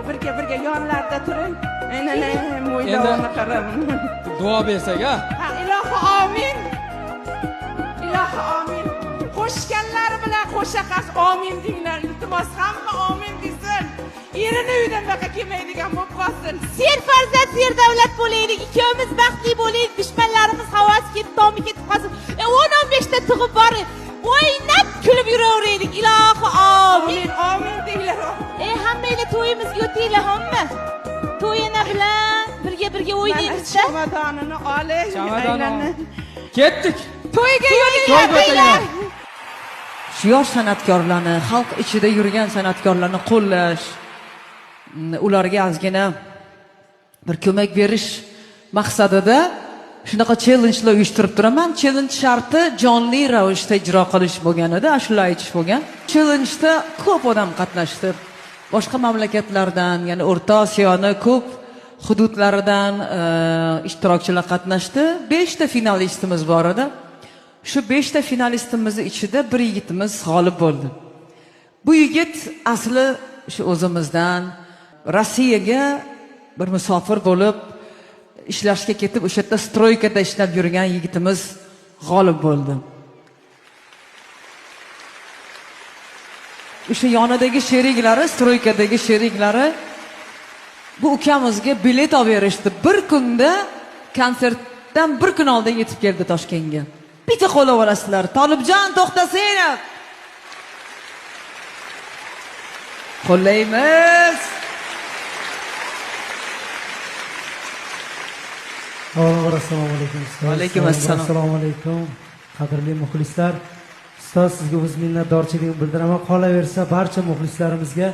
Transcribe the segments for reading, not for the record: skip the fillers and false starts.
Birga birga yonlarida turing. Aynan mo'ylovini qarab. Duo bersak, a? Ha, ilohi omin. Ilohi omin. Qo'shganlari bilan qo'sha qas omin denglar. Iltimos, hamma omin desin. Erini uydan baqa kelmaydigan bo'lib qolsin. Ser farzand, ser davlat bo'laylik, ikkovimiz baxtli bo'laylik, dushmanlarimiz havosi ketib, tomi ketib qolsin. 10-15 ta tug'ib bor, o'ynab kulib yuraveraylik. Ilohi omin. Omin, omin denglar. Hammanglar to'yimizga o'tinglar, hamma. To'yana bilan birga birga Mana o'ynaymiz-da. chamadonini oling. Chamadon aylanib. Ketdik. To'yga yuringlar, To'yga o'tinglar. Shu yosh san'atkorlarni, xalq ichida yurgan san'atkorlarni qo'llash, ularga ozgina bir ko'mak berish maqsadida shunaqa challengelar uyushtirib turaman. Challenge sharti jonli ravishda ijro qilish bo'lgan edi, ashula aytish bo'lgan. Challenge'da ko'p odam qatnashdi. Boshqa mamlakatlardan, ya'ni O'rta Osiyoni ko'p hududlaridan ishtirokchilar qatnashdi. 5 ta finalistimiz bor edi. Shu 5 ta finalistimiz ichida bir yigitimiz g'olib bo'ldi. Bu yigit asli shu o'zimizdan Rossiyaga bir musofir bo'lib ishlashga ketib, o'sha yerda stroykada ishlab yurgan yigitimiz g'olib bo'ldi. O'sha yonidagi sheriklari, stroykadagi sheriklari bu ukamizga bilet olib berishdi. Bir kunda konsertdan bir kun oldin yetib keldi Toshkentga. Bitta qo'llab olasizlar. Tolibjon To'xtasinov. Qo'llaymiz. Avvalambor assalomu alaykum ustoz. Va alaykum assalom. Assalomu alaykum qadrli muxlislar. Ustoz, sizga o'z minnatdorchiligimni bildiraman. Qolaversa barcha muxlislarimizga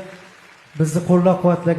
bizni qo'llab-quvvatlagan